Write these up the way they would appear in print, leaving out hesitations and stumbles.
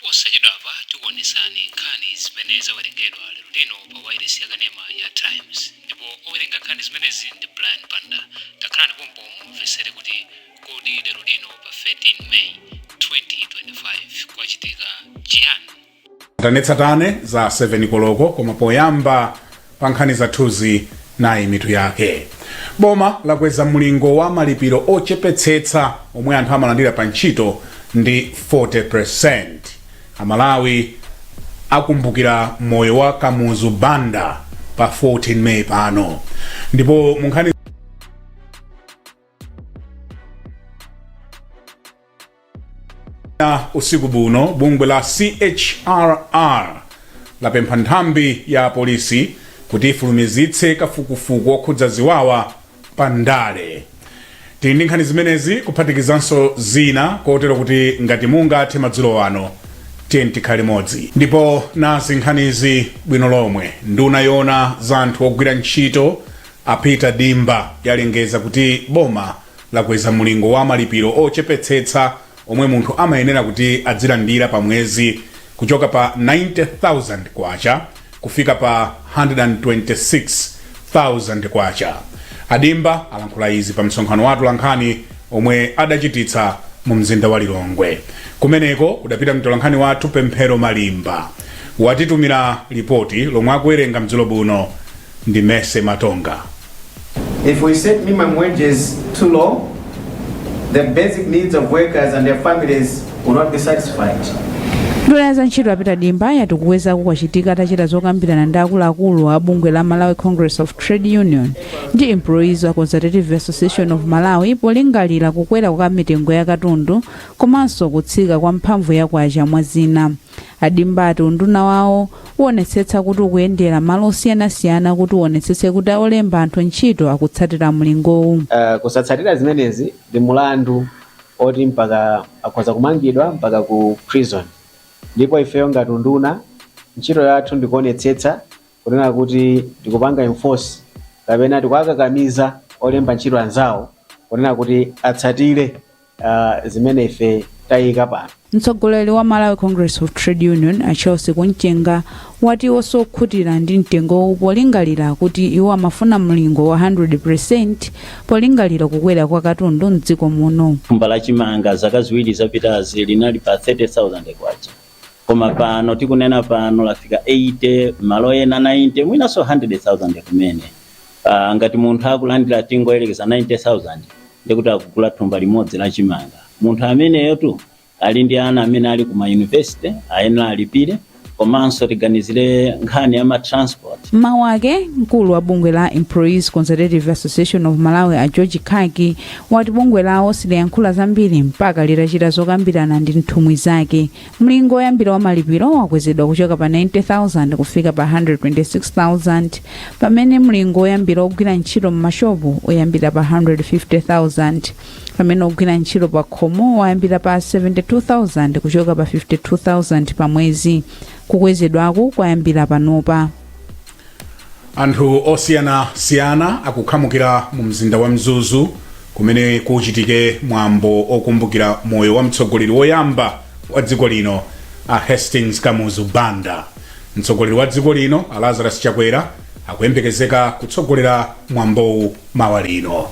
Posachedwapa tikuonetsani nkhani zimene zawerengedwa lero lino pa wailesi yakanema ya Times, ndipo owerenga nkhani zimenezi ndi Brian Banda. Takhalani pompo mumvetsere kuti kodi lero lino pa 13 May 2025 kwachitika chiyani. Tsatanetsatane za 7 koloko, koma poyamba pa nkhani zathuzi, nayi mitu yake. Boma lakweza mlingo wa malipiro ochepetsetsa omwe anthu amalandira pa ntchito ndi 40%. Amalawi akumbukira moyo wa Kamuzu Banda pa 14 May pano. Ndipo mu nkhani usiku buno, bungwe la CHRR lapempha nthambi ya polisi kuti ifulumizitse kafukufuku wokhudza ziwawa pa ndale. Tili ndi nkhani zimenezi kuphatikizanso zina, kotero kuti ngati mungathe madzulo ano, tiye tikhale limodzi. Ndipo nazi nkhanizi bwino lomwe. Nduna yoona za anthu ogwira ntchito a Peter Dimba yalengeza kuti boma lakweza mlingo wa malipiro ochepetsetsa omwe munthu amayenera kuti adzilandira pa mwezi kuchoka pa 90,000 kwacha kufika pa 126,000 kwacha. A Dimba alankhula izi pa msonkhano wa atolankhani omwe adachititsa mu mzinda wa Lilongwe. Kumeneko kudapita mtolankhani wathu Pemphero Malimba. Watitumira lipoti lomwe akuwerenga mdzulo buno ndi Mese Matonga. If we set minimum wages too low, the basic needs of workers and their families will not be satisfied. Nduna ya za ntchito a Peter Dimba yati kukwezaku kwachitika atachita zokambirana ndi akuluakulu a bungwe la Malawi Congress of Trade Union ndi Employees Consultative Association of Malawi polingalira kukwera kwa mitengo ya katundu komanso kutsika kwa mphamvu ya kwacha, mwa zina. A Dimba ati unduna wawo uonetsetsa kuti ukuyendera malo osiyanasiyana kuti uonetsetse kuti olemba anthu ntchito akutsatira mlingowu. Kusatsatira zimenezi ndi mulandu oti mpaka akhoza kumangidwa mpaka ku prison. Ndipo ifeyo ngati unduna, ntchito yathu ndikuonetsetsa kunena kuti tikupanga enforce kapena tikuwakakamiza olemba ntchito anzawo kunena kuti atsatire zimene ife tayika pano. Mtsogoleri wa Malawi Congress of Trade Union a Chelsea Kunchenga wati iwo sokhutira ndi mtengowu polingalira kuti iwo amafuna mlingo wa 100% polingalira kukwera kwa katundu mdziko muno. Thumba la chimanga zaka 2 zapitazi linali pa 30,000 kwacha, koma pano tikunena pano lafika 80, malo ena 90, mwinanso 100,000 kumene. Ngati munthu akulandira, tingoyerekeza, 90,000, ndikuti akugula thumba limodzi la chimanga. Munthu ameneyo tu ali ndi ana amene ali kuma university, ayenera alipire, komanso tiganizire nkhani ya ma transport. M'mawu ake, mkulu wa bungwe la Employees Consultative Association of Malawi a George Khaki wati bungwe lawo siliyankhula zambiri mpaka litachita zokambirana ndi nthumwi zake. Mlingo woyambira wa malipiro wakwezedwa kuchoka pa 90,000 kufika pa 126,000, pamene mlingo woyambira ogwira ntchito m'mashopu uyambira pa 150,000, pamene ogwira ntchito pa khomo wayambira pa 72,000 kuchoka pa 52,000 pa mwezi. Kukwezedwaku kwayambira panopa. Anthu osiyanasiyana akukhamukira mu mzinda wa Mzuzu kumene kuchitike mwambo okumbukira moyo wa mtsogoleri woyamba wa dziko lino a Hastings Kamuzu Banda. Mtsogoleri wa dziko lino a Lazarus Chakwera akuyembekezeka kutsogolera mwambowu mawa lino.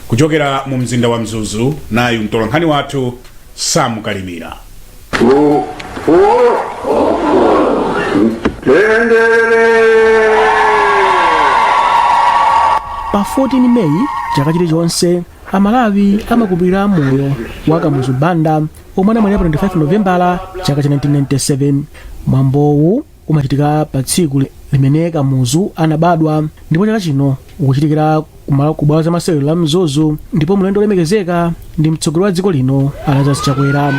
Kuchokera mu mzinda wa Mzuzu, nayu mtolankhani wathu Sam Kalimira. 2, 4, Tendere! Pa 14 Meyi chaka chilichonse, Amalawi amakumbukira moyo wa Kamuzu Banda omwe anamwalira pa 25 Novembala chaka cha 1997. Mwambowu umachitika pa tsiku limene Kamuzu anabadwa, ndipo chaka chino ukuchitikira ku bwalo la masewero la Mzuzu, ndipo mlendo olemekezeka ndi mtsogoleri wa dziko lino a Lazarus Chakwera.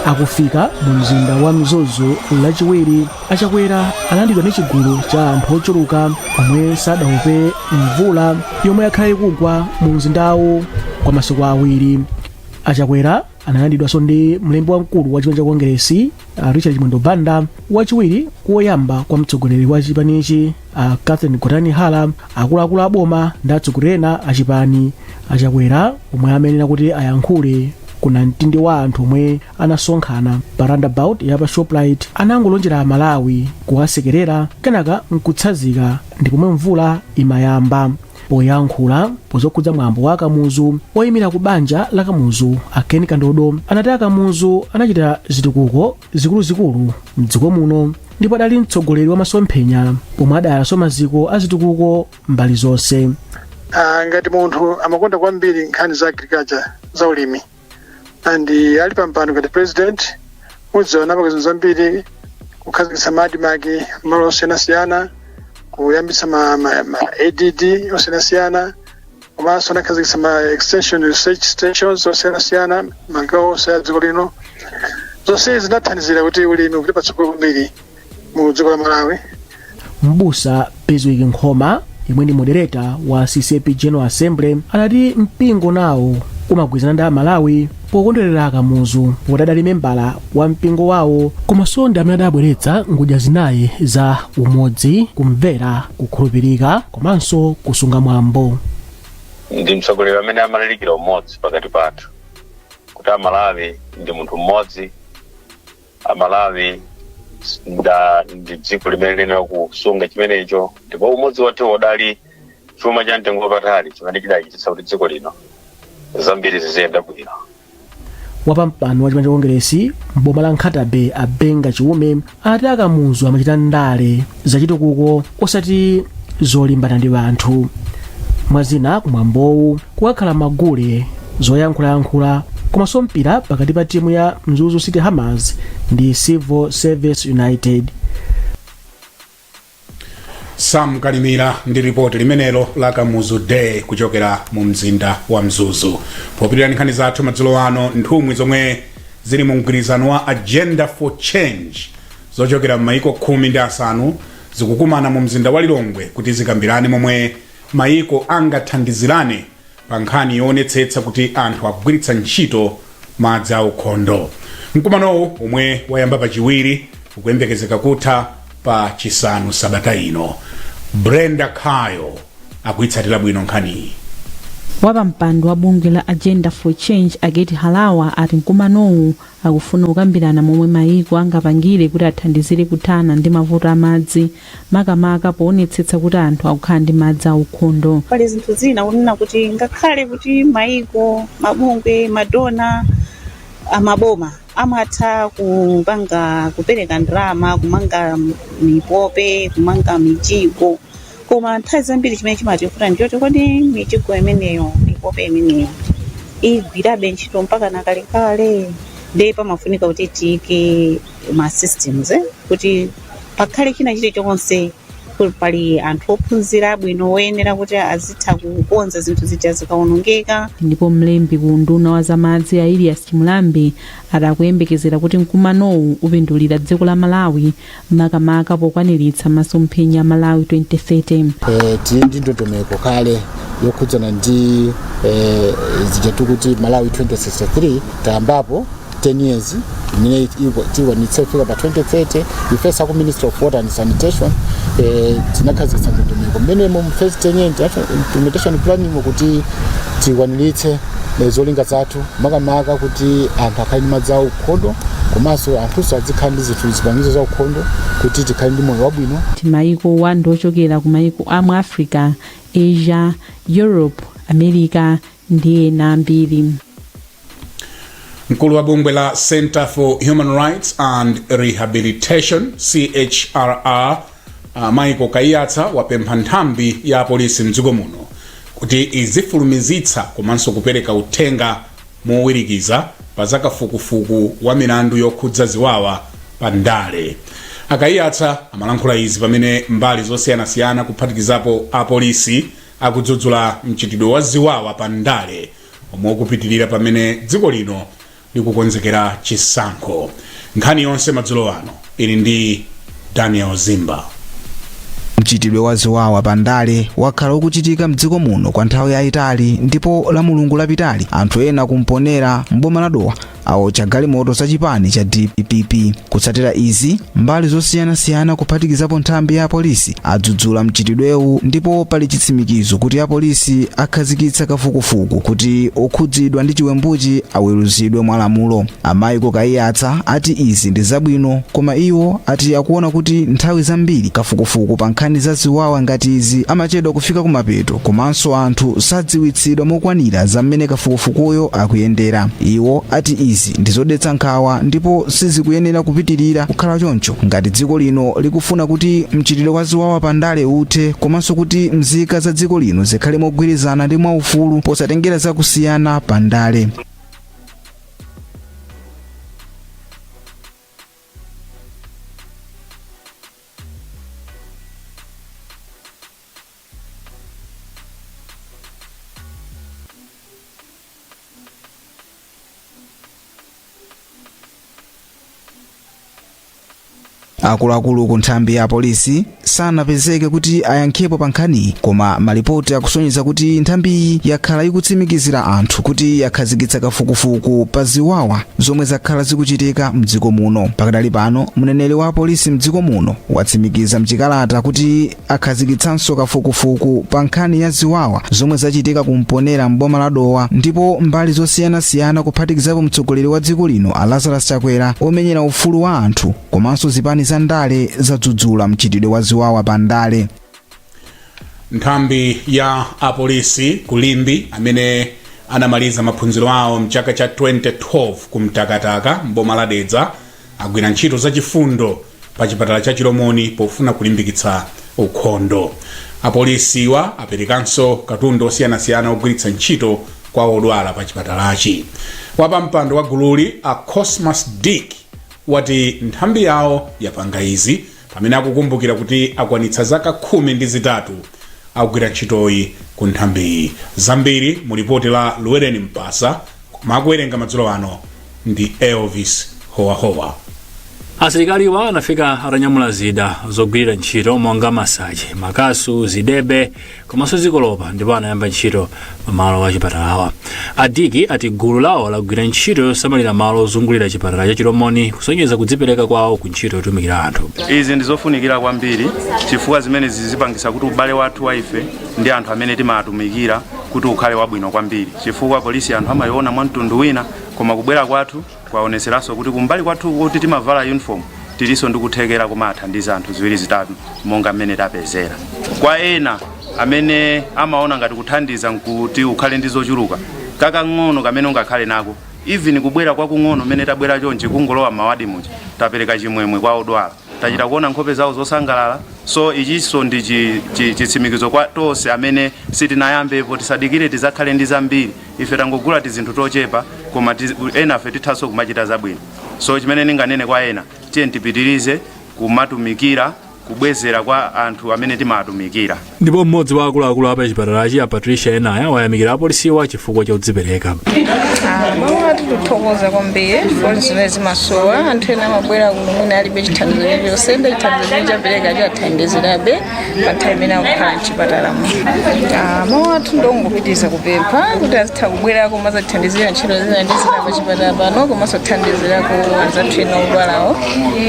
Akufika mu mzinda wa Mzuzu Lachiwiri, a Chakwera analandiridwa ndi chigulu cha anthu ochuluka omwe sadaope mvula yomwe yakhala ikugwa mu mzindawu kwa masiku awiri. A Chakwera analandiridwanso ndi mlembi wamkulu wa chipani cha Kongeresi a Richard Chimwendo Banda, wachiwiri woyamba kwa mtsogoleri wa chipanichi a Catherine Gotani Hara, akuluakulu a boma ndi atsogoleri ena a chipani. Achakwera, omwe amayenera kuti ayankhule kuna mtindi wa anthu omwe anasonkhana pa roundabout ya pa Shoprite, anangolonjera Amalawi kuwasekerera, kenaka nkutsanzika ndi pomwe mvula imayamba. Poyankhula pozokhudza mwambo wa Kamuzu, oyimira ku banja la Kamuzu a Ken Kandodo anati Akamuzu anachita zitukuko zikuluzikulu mdziko muno ndipo adali mtsogoleri wa masomphenya pomwe adayalanso maziko a zitukuko mbali zonse. Ngati munthu amakonda kwambiri nkhani za agriculture, za ulimi, and ali pampando ngati president, mudziwa anapanga zinthu zambiri, kukhazikitsa ma ADMARC malo osiyanasiyana, kuyambitsa ma ADD osiyanasiyana, komanso anakhazikitsa ma extension research stations osiyanasiyana magawo onse a dziko lino. Zonse zinathandizira kuti ulimi upite patsogolo kwambiri mu dziko la Malawi. Mbusa Bizwick Nkhoma, yemwe ndi moderator wa CCAP General Assembly, anati mpingo nawo umagwirizana ndi Amalawi pokondwerera Akamuzu, poti adali membala wa mpingo wawo, komanso ndi amene adabweretsa ngodya zinayi za umodzi: kumvera, kukhulupirika komanso kusunga mwambo. Ndi mtsogoleri amene amalalikira umodzi pakati pathu, kuti Amalawi ndi munthu mmodzi, Amalawi ndi dziko limene lina kusunga chimenecho, ndipo umodzi wathu udali chuma cha mtengo wapatali chimene chidachititsa kuti dziko lino zambiri ziziyenda bwino. Wapampando wa chipani cha Kongeresi mboma la Nkhata Bay a Benga Chiume anati Akamuzu amachita ndale zachitukuko osati zolimbana ndi anthu. Mwazina, kumwambowu kukakhala magule, zoyankhulayankhula komanso mpira pakati pa timu ya Mzuzu City Hammers ndi Civil Service United. Sam Kalimira ndi ripoti limenelo la Kamuzu Day kuchokera mu mzinda wa Mzuzu. Popitirira nkhani zathu madzulo ano, nthumwi zomwe zili mu mgwirizano wa Agenda for Change zochokera m'mayiko 15 zikukumana mu mzinda wa Lilongwe kuti zikambirane momwe mayiko angathandizirane pa nkhani yoonetsetsa kuti anthu akugwiritsa ntchito madzi aukhondo. Mkumanowu, omwe wayamba Pachiwiri, ukuyembekezeka kutha pa Chisanu sabata ino. Brenda Khayo akuyitsatira bwino nkhaniyi. Wapampando wa bungwe la Agenda for Change a Geti Harawa ati mkumanowu akufuna kukambirana momwe mayiko angapangire kuti athandizire kuthana ndi mavuto amadzi, makamaka poonetsetsa kuti anthu akukhala ndi madzi aukhondo. Pali zinthu zina kunena kuti ngakhale kuti mayiko, mabungwe, ma donor, amaboma amatha kupanga, kupereka ndalama kumanga mipope, kumanga mijigo, koma nthawi zambiri chimene chimativuta ndichoti kodi mijigo imeneyo, mipope imeneyo igwirabe ntchito mpaka nakalekale? Ndiye pamafunika kuti tiyike ma systems, kuti pakhale china chilichonse, kuti pali anthu ophunzira abwino oyenera kuti azitha kukonza zinthu zija zikawonongeka. Ndipo mlembi ku unduna wa zamadzi a Elias Chimulambe ati akuyembekezera kuti mkumanowu upindulira dziko la Malawi, makamaka pokwaniritsa masomphenya a Malawi 2030. Tili ndi ndondomeko kale yokhudzana ndi zija tikuti Malawi 2063. Tayambapo 10 years imene tikwanitse kufika pa 2030. Ifenso ku Ministry of Water and Sanitation tinakhazikitsa ndondomeko mmenemo mu first 10 year implementation plan imo kuti tikwaniritse zolinga zathu, makamaka kuti anthu akhale ndi madzi aukhondo, komanso anthunso azikhala ndi zinthu, zipangizo za ukhondo, kuti tikhale ndi moyo wabwino. Mayiko wa ndi ochokera ku mayiko a mu Africa, Asia, Europe, America ndi ena ambiri. Mkulu wa bungwe la Center for Human Rights and Rehabilitation, CHRR, Michael Kaiyatsa wapempha nthambi ya polisi mdziko muno kuti izifulumizitsa komanso kupereka uthenga mowirikiza pa zakafukufuku wa milandu yokhudza ziwawa pa ndale. Akaiyatsa amalankhula izi pamene mbali zosiyanasiyana, kuphatikizapo apolisi, akudzudzula mchitidwe wa ziwawa pa ndale omwe ukupitirira pamene dziko lino likukonzekera chisankho. Nkhani yonse madzulo ano ili ndi Daniel Zimba. Mchitidwe wa ziwawa pa ndale wakhala ukuchitika mdziko muno kwa nthawi yayitali, ndipo la Mulungu lapitali anthu ena kumponera mboma la Dowa Aotcha galimoto za chipani cha DPP. Kutsatira izi, mbali zosiyanasiyana kuphatikizapo nthambi ya apolisi adzudzula mchitidwewu ndipo pali chitsimikizo kuti apolisi akhazikitsa kafukufuku kuti okhudzidwa ndi chiwembuchi aweruzidwe mwa lamulo. A Michael Kaiyatsa ati izi ndi zabwino, koma iwo ati akuona kuti nthawi zambiri kafukufuku pa nkhani za ziwawa ngati izi amachedwa kufika kumapeto, komanso anthu sadziwitsidwa mokwanira za mmene kafukufukuyo akuyendera. Iwo ati izi ndi zodetsa nkhawa ndipo sizikuyenera kupitirira kukhala choncho ngati dziko lino likufuna kuti mchitidwe wa ziwawa pa ndale uthe, komanso kuti mzika za dziko lino zikhale mogwirizana ndi mwaufulu posatengera zakusiyana pa ndale. Akuluakulu ku nthambi ya polisi sanapezeke kuti ayankhepo pa nkhaniyi, koma malipoti akusonyeza kuti nthambiyi yakhala ikutsimikizira anthu kuti yakhazikitsa kafukufuku pa ziwawa zomwe zakhala zikuchitika mdziko muno. Pakadali pano, mneneri wa polisi mdziko muno watsimikiza mchikalata kuti akhazikitsanso kafukufuku pa nkhani ya ziwawa zomwe zachitika ku Mponela m'boma la Dowa, ndipo mbali zosiyanasiyana kuphatikizapo mtsogoleri wa dziko lino a Lazarus Chakwera, omenyera ufulu wa anthu komanso zipani za ndale zadzudzula mchitidwe wa ziwawa pa ndale. Nthambi ya apolisi ku Limbe amene anamaliza maphunziro awo mchaka cha 2012 ku Mtakataka m'boma la Dedza agwira ntchito zachifundo pa chipatala cha Chilomoni pofuna kulimbikitsa ukhondo. Apolisiwa aperekanso katundu osiyanasiyana ogwiritsa ntchito kwa odwala pa chipatalachi. Wapampando wa gululi a Cosmas Dick wati nthambi yawo yapanga izi pamene akukumbukira kuti akwanitsa zaka 13 akugwira ntchitoyi ku nthambiyi. Zambiri mu lipoti la Luwereni Mpasa, koma akuwerenga madzulo ano ndi Elvis Howahowa. Asilikaliwa anafika atanyamula zida zogwirira ntchito monga masache, makasu, zidebe komanso zikolopa ndipo anayamba ntchito pamalo a chipatalawa. A Diki ati gulu lawo lagwira ntchito yosamalira malo ozungulira chipatala cha Chilomoni kusonyeza kudzipereka kwawo ku ntchito yotumikira anthu. Izi ndi zofunikira kwambiri chifukwa zimenezi zipangisa kuti ubale wathu wa ife ndi anthu amene timawatumikira kuti ukhale wabwino kwambiri, chifukwa polisi anthu amayiona mwa mtundu wina, koma kubwera kwathu kwaoneseranso kuti kumbali kwathu kuti timavala uniform tilinso ndi kuthekera kumathandiza anthu ziwiri zitatu monga mmene tapezera. Kwa ena amene amaona ngati kuthandiza nkuti ukhale ndi zochuluka, kakang'ono kamene ungakhale nako, even kubwera kwakung'ono mmene tabwera chonchi, kungolowa m'mawadi muja, tapereka chimwemwe kwa odwala, tachita kuona nkhope zawo zosangalala. So ichinso ndi chitsimikizo kwa tonse amene sitinayambepo, tisadikire tizakhale ndi zambiri. Ife tangogula tizinthu tochepa, koma enafe tithanso kumachita zabwino. So chimene ndinganene kwa ena, tiye tipitirize kumatumikira, kubwezera kwa anthu amene timawatumikira. Ndipo mmodzi wa akuluakulu a pa chipatalachi a Patricia Enaya wayamikira apolisiwa chifukwa cha kudzipereka. Mawu athu tikuthokoza kwambiri chifukwa zimene zimasowa, anthu ena amabwera kuno mwina alibe chithandizo chilichonse, nde chithandizo chimene chapereka chathandizirabe pa nthawi imene akukhala mchipatalamo. Mawu athu ndongopitiriza kupempha kuti azitha kubwerako kumazatithandizira ntchito zina ndi zina pa chipatala pano, komanso kuthandizirako anzathu ena odwalawo.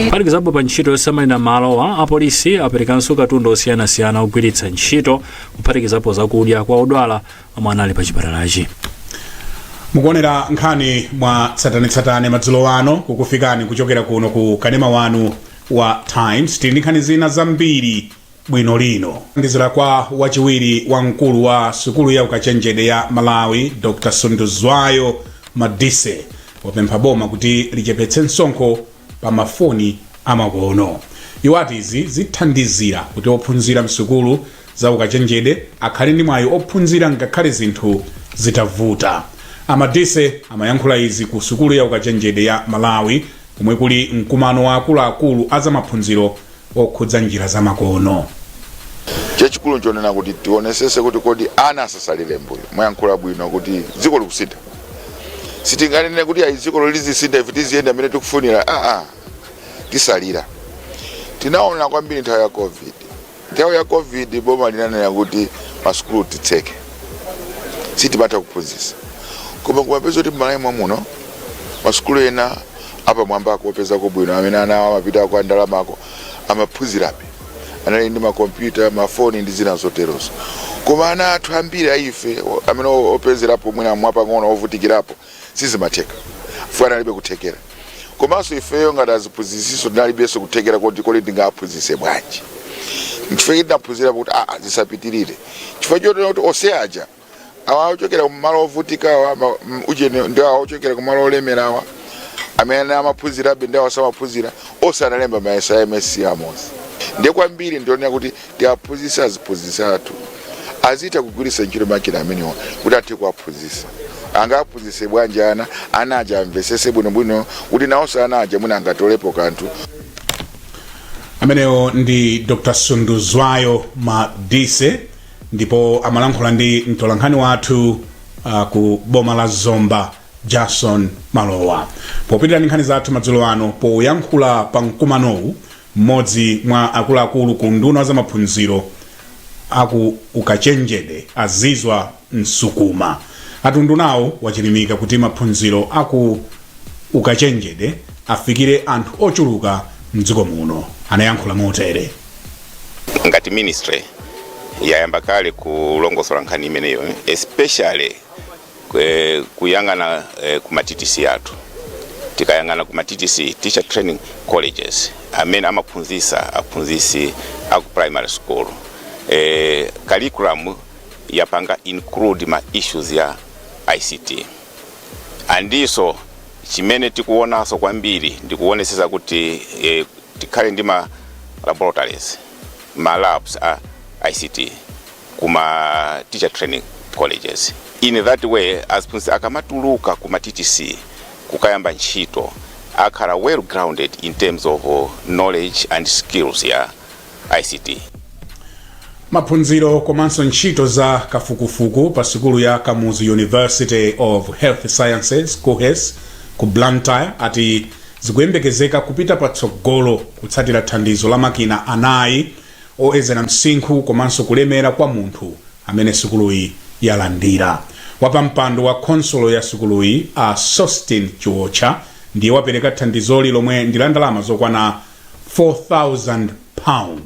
Kuphatikizapo pa ntchito yosamalira malowa, apolisi aperekanso katundu osiyanasiyana ogwiritsa ntchito kuphatikizapo zakudya kwa odwala omwe anali pa chipatalachi. Mukuonera nkhani mwa tsatanetsatane madzulo ano kukufikani kuchokera kuno ku kanema wanu wa Times. Tili ndi nkhani zina zambiri bwino lino. Ndizira kwa wachiwiri wa mkulu wa sukulu ya ukachenjede ya Malawi, Dr Sunduzwayo Madise, wapempha boma kuti lichepetse msonkho pa mafoni amakono. Iwo ati izi zithandizira kuti ophunzira msukulu za ukachenjede akhale ndi mwayi ophunzira ngakhale zinthu zitavuta. A Madise amayankhula izi ku sukulu ya ukachenjede ya Malawi komwe kuli mkumano wa akuluakulu a zamaphunziro okhudza njira zamakono. Chachikulu nchonena kuti tionesese kuti kodi ana asasalire mbuyo. Mwayankhula bwino kuti dziko likusintha. Sitinganene kuti ayi, dziko lizisintha, ife tiziyenda mmene tikufunira. Aa, tisalira. Tinaona kwambiri nthawi ya COVID. Nthawi ya COVID boma linanena kuti masukulu titseke, sitimatha kuphunzitsa, koma kumapeza kuti m'Malawi mwamuno Masukulu ena apamwambako, opezako bwino, amene ana awo amapita kwa ndalamako, amaphunzirabe, anali ndi makompyuta, mafoni ndi zina zoterozo. Koma ana athu ambiri aife amene opezerapo mwina mwapang'ono, ovutikirapo, sizimatheka fuka analibe kuthekera. Komanso ifeyo ngati aziphunzitsiso tinalibenso kuthekera kuti kodi tingaphunzitse bwanji? Nchifukwa tinaphunzirapo kuti aa, zisapitirire, chifukwa chotena kuti onse aja awa ochokera kumalo ovutikawa uchene ndi awa ochokera kumalo olemerawa, amene amaphunzirabe ndi awa samaphunzira, onse analemba mayeso a MSCE amodzi. Ndiye kwambiri ndionera kuti tiaphunzitse aziphunzitsi athu azitha kugwiritsa ntchito makina amenewa kuti athe kuwaphunzitsa. Angaphunzitse bwanji ana? Ana aja amvesese bwinobwino kuti nawonso ana aja mwina angatolepo kanthu. Amenewo ndi Dr Sunduzwayo Madise, ndipo amalankhula ndi mtolankhani wathu ku boma la Zomba, Jason Malowa. Popitirira ndi nkhani zathu madzulo ano, poyankhula pa mkumanowu, mmodzi mwa akuluakulu ku unduna wa zamaphunziro aku ukachenjede, Azizwa Msukuma, ati undunawo wachilimika kuti maphunziro aku ukachenjede afikire anthu ochuluka mdziko muno. Anayankhula motere. Ngati ministry yayamba kale kulongosola nkhani imeneyo, especially kuyang'ana kuma TTC athu. Tikayang'ana kuma TTC, teacher training colleges, amene amaphunzitsa aphunzitsi aku primary school, curriculum yapanga include ma issues ya ICT. Andiso chimene tikuonanso kwambiri ndikuonesesa kuti tikhale ndi ma laboratories, ma labs a ICT kuma teacher training colleges. In that way, aziphunzitsi akamatuluka kuma TTC kukayamba ntchito, akhala well grounded in terms of knowledge and skills ya ICT. Maphunziro komanso ntchito za kafukufuku pa sukulu ya Kamuzu University of Health Sciences, KUHeS, ku Blantyre ati zikuyembekezeka kupita patsogolo kutsatira thandizo la makina anayi oyezera msinkhu komanso kulemera kwa munthu amene sukuluyi yalandira. Wapampando wa khonsolo ya sukuluyi, a Sostin Chiwotcha, ndiye wapereka thandizoli lomwe ndi la ndalama zokwana £4000.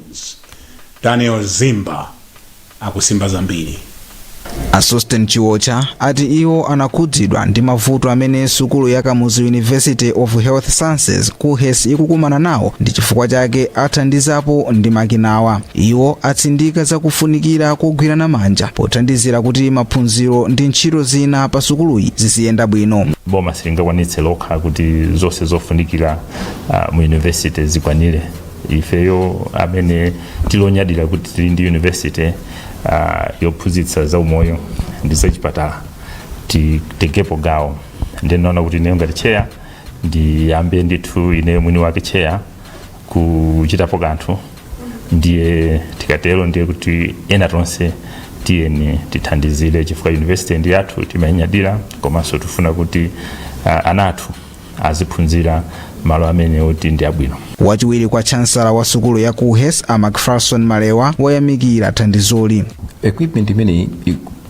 Daniel Zimba akusimba zambiri. A Sosten Chiwocha ati iwo anakhudzidwa ndi mavuto amene sukulu ya Kamuzu University of Health Sciences, KUHeS, ikukumana nawo, ndi chifukwa chake athandizapo ndi makinawa. Iwo atsindika zakufunikira kogwirana manja pothandizira kuti maphunziro ndi ntchito zina pa sukuluyi ziziyenda bwino. Boma silingakwanitse lokha kuti zonse zofunikira mu university zikwanire. Ifeyo amene tilonyadira kuti tili ndi university yophunzitsa zaumoyo ndi zachipatala, titengepo gawo. Ndinaona kuti ineyo ngati chair ndiyambe ndithu ineyo mwini wake chair kuchitapo kanthu. Ndiye tikatero ndiye kuti ena tonse tiyeni tithandizire, chifukwa university ndi yathu, timayinyadira, komanso tifuna kuti ana athu aziphunzira malo amene oti ndi abwino. Wachiwiri kwa chancellor wa sukulu ya KUHeS, a Macpherson Malewa, wayamikira thandizoli. Equipment imeneyi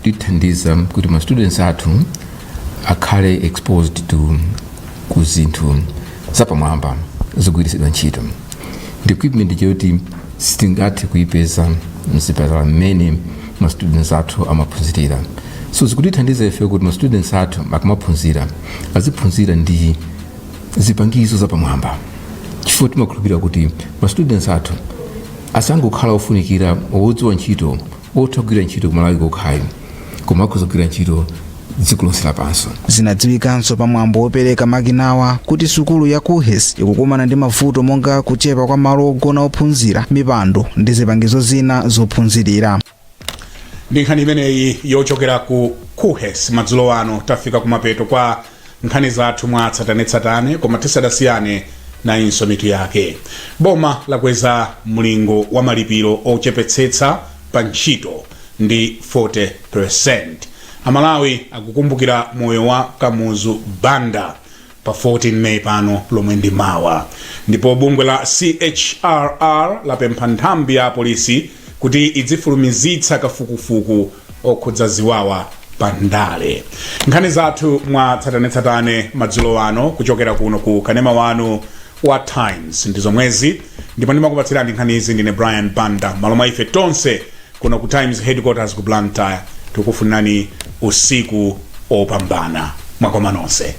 ithandiza kuti ma students athu akhale exposed to ku zinthu zapamwamba zogwiritsidwa ntchito, ndi equipment yoti sitingathe kuipeza mzipatala mmene ma students athu amaphunzirira. So zikutithandiza ife kuti ma students athu akamaphunzira aziphunzira ndi zipangizo zapamwamba, chifukwa timakhulupirira kuti ma students athu asangokhala ofunikira odziwa ntchito, otha kugwira ntchito kumalawi kokhayi, koma akhoza kugwira ntchito dziko lonse lapansi. Zinadziwikanso pamwambo wopereka makinawa kuti sukulu ya KUHeS ikukumana ndi mavuto monga kuchepa kwa malo ogona ophunzira, mipando ndi zipangizo zina zophunzirira. Ndi nkhani imeneyi yochokera ku KUHeS madzulo ano, tafika kumapeto kwa nkhani zathu mwa tsatanetsatane. Koma tisadasiyane, nayinso mitu yake. Boma lakweza mlingo wa malipiro ochepetsetsa pa ntchito ndi 40. Amalawi akukumbukira moyo wa Kamuzu Banda pa 14 Meyi pano, lomwe ndi mawa. Ndipo bungwe la CHRR lapempha nthambi ya polisi kuti idzifulumizitsa kafukufuku okhudza ziwawa pa ndale. Nkhani zathu mwa tsatanetsatane madzulo ano kuchokera kuno ku kanema wanu wa Times ndi zomwezi, ndipo ndimakupatsirani nkhanizi ndine Brian Banda. Malo mwa ife tonse kuno ku Times headquarters ku Blantyre, tikufunirani usiku opambana. Mwakoma nonse.